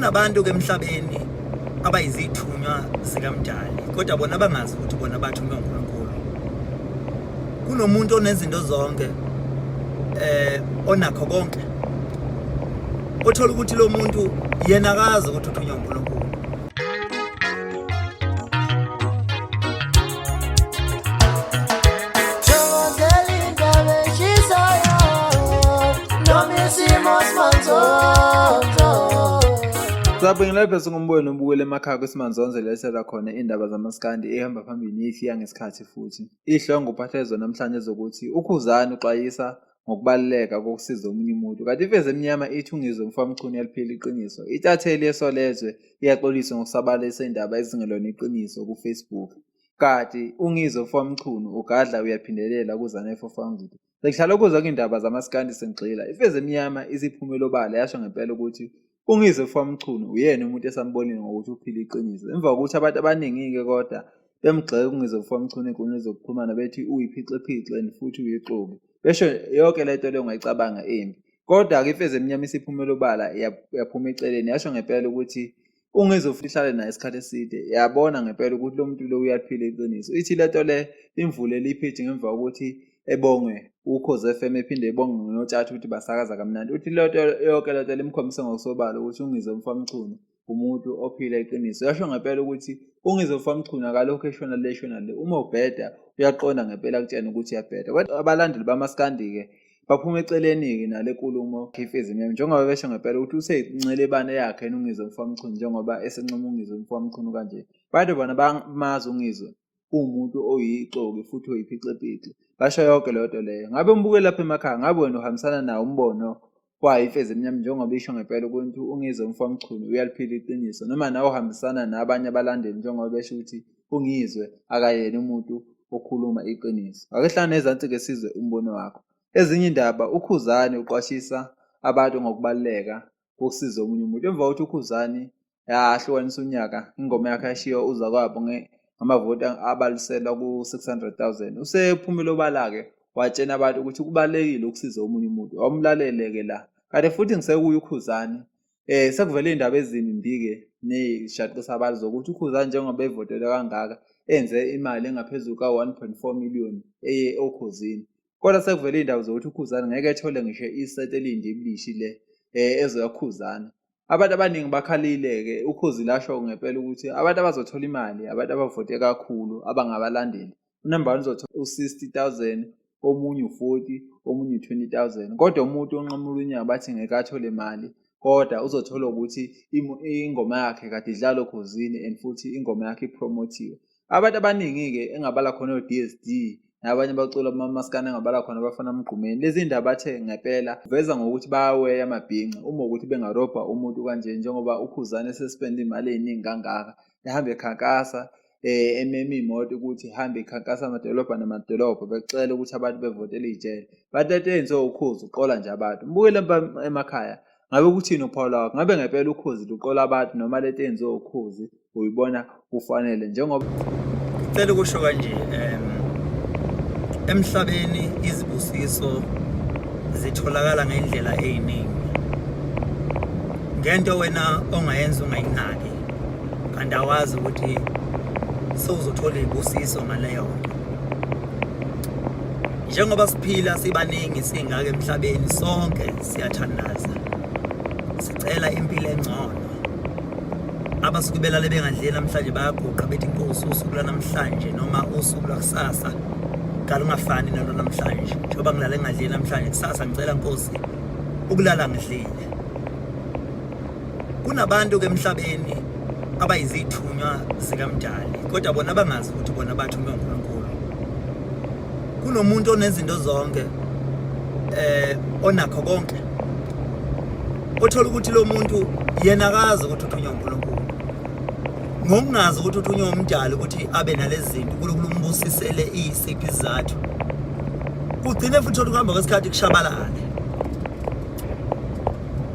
Kunabantu ke emhlabeni abayizithunywa zikaMdali kodwa bona bangazi ukuthi bona bathunywa uNkulunkulu. Kunomuntu onezinto zonke onakho konke. Othola ukuthi lo muntu yena akazi ukuthi uthunywa uNkulunkulu. Sabingelela phezulu ngombono obukele emakhaya kwesimanzonzo lethela khona indaba zamaskandi ehamba phambili neyifika ngesikhathi futhi. Ihlongo uphathezwa namhlanje zokuthi uKhuzani uxwayisa ngokubaluleka kokusiza omunye umuntu kanti imfezi emnyama ithi uNgizwe Mfwamchunu yaliphila iqiniso. Intatheli yeSolezwe iyaxolisa ngokusabalalisa indaba ezingelona iqiniso kuFacebook. Kanti uNgizwe Mfwamchunu ugadla uyaphindelela kuZanefo Fangidi. Sekuhlala ukuzwa kwindaba zamaskandi sengigxila. Imfezi emnyama isiphumele obala yasho ngempela ukuthi uNgizwe Mfwamchunu uyena umuntu esambonile ngokuthi uphila iqiniso. Emva kokuthi abantu abaningi-ke kodwa bemgxeka uNgizwe Mfwamchunu enkundleni zokuxhumana bethi uyiphixiphixe and futhi uyixoki. Besho yonke le nto leyo ongayicabanga embi. Kodwa-ke imfezi emnyama isiphumele obala yaphuma eceleni yasho ngempela ukuthi uNgizwe futhi ihlale naye isikhathi eside yabona ngempela ukuthi lo muntu lo uyaphila iqiniso. Ithi le nto le imvulele ipheji ngemva kokuthi ebongwe Ukhozi FM ephinde ebongwe noTshatha ukuthi basakaza kamnandi. Uthi le nto yonke le nto limkhombise ngokusobala ukuthi uNgizwe Mfwamchunu umuntu ophila iqiniso. Yasho ngempela ukuthi uNgizwe Mfwamchunu akalokhu eshona le eshona le. Uma ubheda uyaqonda ngempela akutshene ukuthi uyabheda. Kodwa abalandeli bamaskandi-ke baphuma eceleni-ke nale nkulumo Imfezi Emnyama njengoba besho ngempela ukuthi useyincelebane yakhe yena uNgizwe Mfwamchunu njengoba esencoma uNgizwe Mfwamchunu kanje. Bantu bona bamazi uNgizwe uwumuntu oyixoki futhi oyiphixipixi. Basho yonke leyo nto leyo. Ngabe umbukeli lapha emakhaya ngabe wena uhambisana nawo umbono wayo imfezi emnyama njengoba isho ngempela ukuthi uNgizwe Mfwamchunu uyaliphila iqiniso noma nawe uhambisana nabanye abalandeli njengoba besho ukuthi uNgizwe akayena umuntu okhuluma iqiniso. Ake hlangane ezansi-ke sizwe umbono wakho. Ezinye indaba uKhuzani uqwashisa abantu ngokubaluleka kokusiza omunye umuntu. Emva kokuthi uKhuzani yahlukanisa unyaka ingoma yakhe yashiya uzakwabo ngamavoti abaliselwa ku-600,000 usephumile obala-ke watshena abantu ukuthi kubalulekile ukusiza omunye umuntu wamlalele-ke la kanti futhi ngisekuye uKhuzani sekuvele iy'ndaba ezimbi-ke ney'shaqisa abantu zokuthi uKhuzani njengoba evotelwe kangaka enze imali engaphezulu ka-1.4 million eye oKhozini kodwa sekuvele iy'ndaba zokuthi uKhuzani ngeke ethole ngisho iseti eliyindibilishi le ezoyaKhuzani. Abantu abaningi bakhalile-ke uKhozi lasho ngempela ukuthi abantu abazothola imali abantu abavote kakhulu abangabalandeli. Unumber one uzothola u-60,000 omunye u-40 omunye u-20,000 kodwa umuntu onqamula unyawo bathi ngeke athole mali kodwa uzothola ukuthi ingoma yakhe kade idlala okhozini and futhi ingoma yakhe ipromothiwe. Abantu abaningi-ke engabala khona o-DSD nabanye abaculi abamaskandi engabala khona abafana Mgqumeni lezi ndaba bathe ngempela veza ngokuthi bayaweya amabhinca uma ukuthi bengarobha umuntu kanje njengoba uKhuzani esespende imali eyiningi kangaka ehamba ekhankasa emema imoto ukuthi ihambe ikhankasa amadolobha namadolobha becela ukuthi abantu bevotele iy'tshele bathi lento eyenziwe uKhuzi uqola nje abantu mbukele emakhaya ngabe kuthini uphawula wakho ngabe ngempela uKhozi luqola abantu noma lento eyenziwe uKhozi uyibona kufanele njengoba ngicela ukusho kanje emhlabeni izibusiso zitholakala ngendlela eziningi ngento wena ongayenza ungayinaki kanti awazi ukuthi sewuzothola izibusiso ngaleyo nto njengoba siphila sibaningi singaka emhlabeni sonke siyathandaza sicela impilo engcono abasuke belale bengadlile namhlanje bayaguqa bethi inkosi usuku lwanamhlanje noma usuku lwakusasa kalungafani nalo namhlanje njengoba ngilale ngadlile namhlanje kusasa ngicela nkosi ukulala ngidlile kunabantu ke emhlabeni abayizithunywa zikamdali kodwa bona bangazi ukuthi bona bathunywa uNkulunkulu kunomuntu onezinto zonke onakho konke othola ukuthi lo muntu yena akazi ukuthi uthunywa uNkulunkulu ngokungazi ukuthi uthunywa umdali ukuthi abe nalezi zinto uNkulunkulu umbusisele isiphi isizathu kugcine futhi thola ukuhamba kwesikhathi kushabalale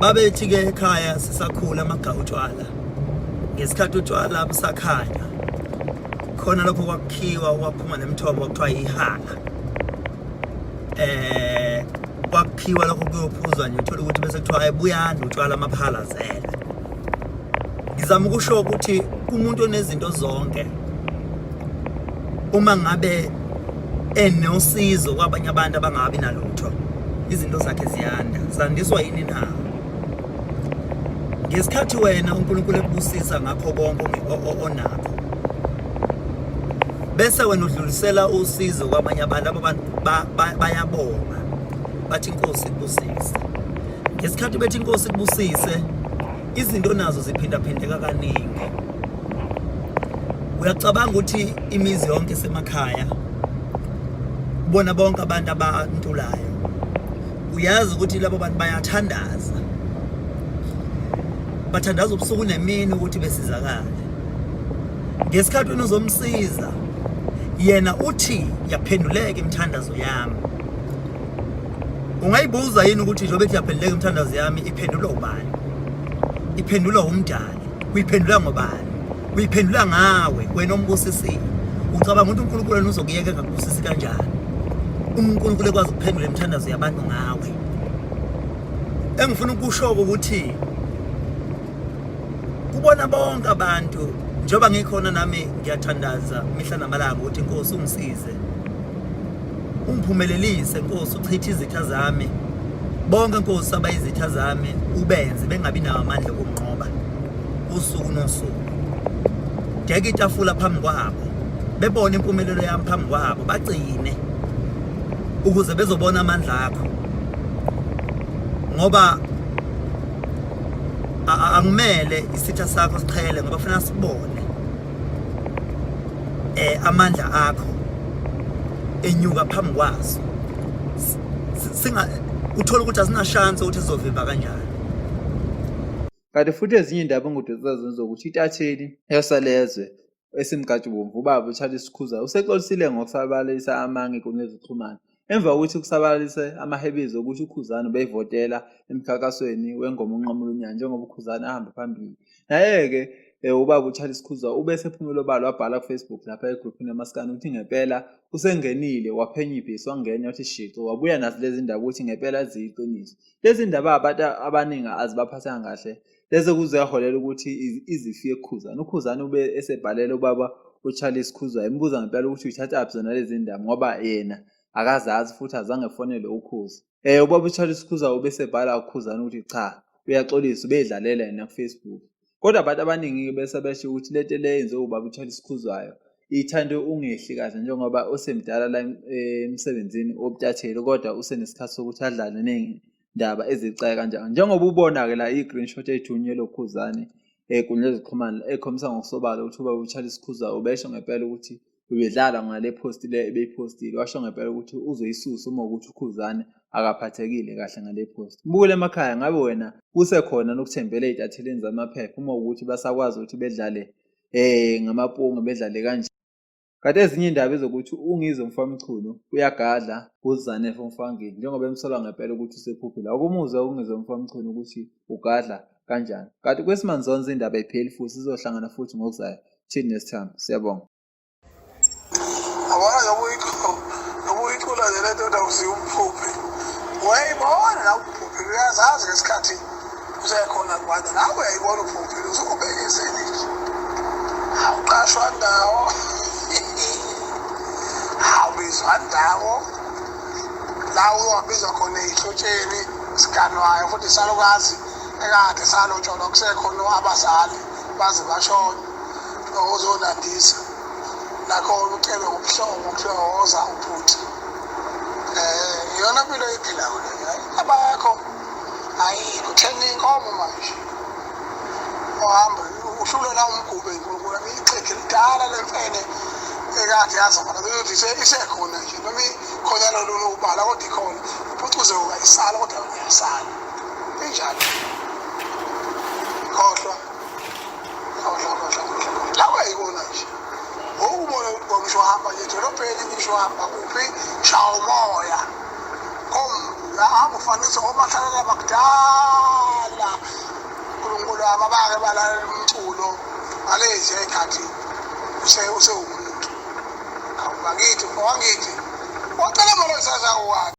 babethi ke ekhaya sisakhula amagawu utshwala ngesikhathi utshwala busakhanya khona lokho kwakukhiwa kwaphuma nemithombo okuthiwa ihala kwakukhiwa lokho kuyophuzwa nje uthola ukuthi bese kuthiwa ayibuyani utshwala amaphalazela. Ngizama ukusho ukuthi umuntu onezinto zonke uma ngabe enosizo kwabanye abantu abangabi nalutho, izinto zakhe ziyanda. Zandiswa yini na? Ngesikhathi wena uNkulunkulu ekubusisa ngakho konke onakho, bese wena udlulisela usizo kwabanye abantu, abo bantu bayabonga bathi inkosi ikubusise. Ngesikhathi bethi inkosi ikubusise, izinto nazo ziphindaphindeka kaningi. Uyacabanga ukuthi imizi yonke esemakhaya kubona bonke abantu abantulayo, uyazi ukuthi labo bantu bayathandaza, bathandaza ubusuku nemini ukuthi besizakale. Ngesikhathi wena uzomsiza yena uthi yaphenduleka imithandazo yami. Ungayibuza yini ukuthi njengoba ethi yaphenduleka imithandazo yami, iphendulwa ubani? Iphendulwa umdali. Uyiphendula ngobani? Uyiphendula ngawe wena ombusisile. Ucabanga ukuthi uNkulunkulu wena uzokuyeka engakubusisi kanjani? Uma uNkulunkulu ekwazi ukuphendula imithandazo yabantu ngawe. Engifuna ukusho ukuthi kubona bonke abantu, njengoba ngikhona nami ngiyathandaza mihla namalanga ukuthi inkosi ungisize, ungiphumelelise Nkosi, uchithe izitha zami bonke Nkosi, abayizitha zami ubenze bengabi nawo amandla okunqoba usuku nosuku. Deka itafula phambi kwabo, bebone impumelelo yami phambi kwabo, bagcine ukuze bezobona amandla akho, ngoba angimele isitha sakho siqhele, ngoba kufanele sibone amandla akho enyuka phambi kwaso. Singa uthola ukuthi asinashansi ukuthi sizovimba kanjani. Kanti futhi ezinye indaba engududuza zokuthi intatheli yasalezwe esimgajubomvu ubaba uCharles Khuza usexolisile ngokusabalalisa amanga enkundleni zokuxhumana emva kokuthi kusabalalise amahebizo okuthi uKhuzani ubeyivotela emkhankasweni wengoma uNqamula Unyaka njengoba uKhuzani ahamba phambili. Naye-ke ubaba uCharles Khuza ubesephumile obala wabhala kuFacebook lapha egruphini yamaskandi ukuthi ngempela usengenile waphenya ibhesi wangena wathi shiqo wabuya nazo lezi ndaba ukuthi ngempela ziyiqiniso. Lezi ndaba abantu abaningi azibaphathanga kahle leze kuze yaholela ukuthi izifike kuKhuzani. UKhuzani ube esebhalela ubaba uCharles Khuzwayo embuza ngempela ukuthi uyithathaphi zona lezi ndaba ngoba yena akazazi futhi azange efonelwe uKhuza. Ubaba uCharles Khuzwayo ubesebhala uKhuzani ukuthi cha uyaxolisa ubedlalela yena kuFacebook. Kodwa abantu abaningi-ke bese besho ukuthi lento le yenziwe ubaba uCharles Khuzwayo ithande ungehli kahle njengoba usemdala la emsebenzini wobutatheli kodwa usenesikhathi sokuthi adlale ney'ndaba ezixaka kanjalo. Njengoba ubona-ke la i-screenshot ethunyelwe uKhuzani ey'nkundleni zokuxhumana ekhombisa ngokusobala ukuthi ubaba uCharles Khuzwayo ubesho ngempela ukuthi ubedlala ngale post le ebeyiphostile, washo ngempela ukuthi uzoyisusa uma ukuthi uKhuzani akaphathekile kahle ngale post. Mbukele emakhaya, ngabe wena kusekhona nokuthembela ey'ntathelini zamaphepha uma ukuthi basakwazi ukuthi bedlale ngamapunga bedlale kanje? Kanti ezinye indaba ezokuthi uNgizwe Mfamchunu uyagadla kuZanefe Mfangeni njengoba emsola ngempela ukuthi usephuphile. Akumuzwe uNgizwe Mfamchunu ukuthi ugadla kanjani. Kanti kwesimanzonzo indaba ayipheli futhi sizohlangana futhi ngokuzayo. Till next time. Siyabonga. Yabona njengoba uyicula nje le ndoda uziwa umphuphi. Uyayibona la umphuphi uyazazi ngesikhathi usekhona kubana nawe uyayibona uphuphile usukubekesele nje. Awuqashwa ndawo. Awubizwa ndawo. La uyowabizwa khona ey'hlotsheni siganwayo futhi isalukazi ekade salotsholwa kusekhona abazali baze bashone ozonandisa nakhona ucelwe ngobuhlobo kuthiwa woza ubhuti um iyona mpilo oyiphilayo leyo abakho ayikho uthenga inkomo manje uhambe uhlulela umgube unkulunkulu ixhegi lidala lemfene ekade yazamana beyothi isekhona nje noma ikhona lolu ubala kodwa ikhona iphucuze ukayisala kodwa yona iyasala injalo khohlwa khohlwa khohlwa khohlwa la uyayibona nje ngokubona ngisho hamba nje edolobheni ngisho hamba kuphi shaya umoya hamba ufanise omahlalela bakudala unkulunkulu wami abake balalela umculo ngalezi ey'khathi usewumuntu awu bakithi mfo wangithi wacela molo isazakuwani.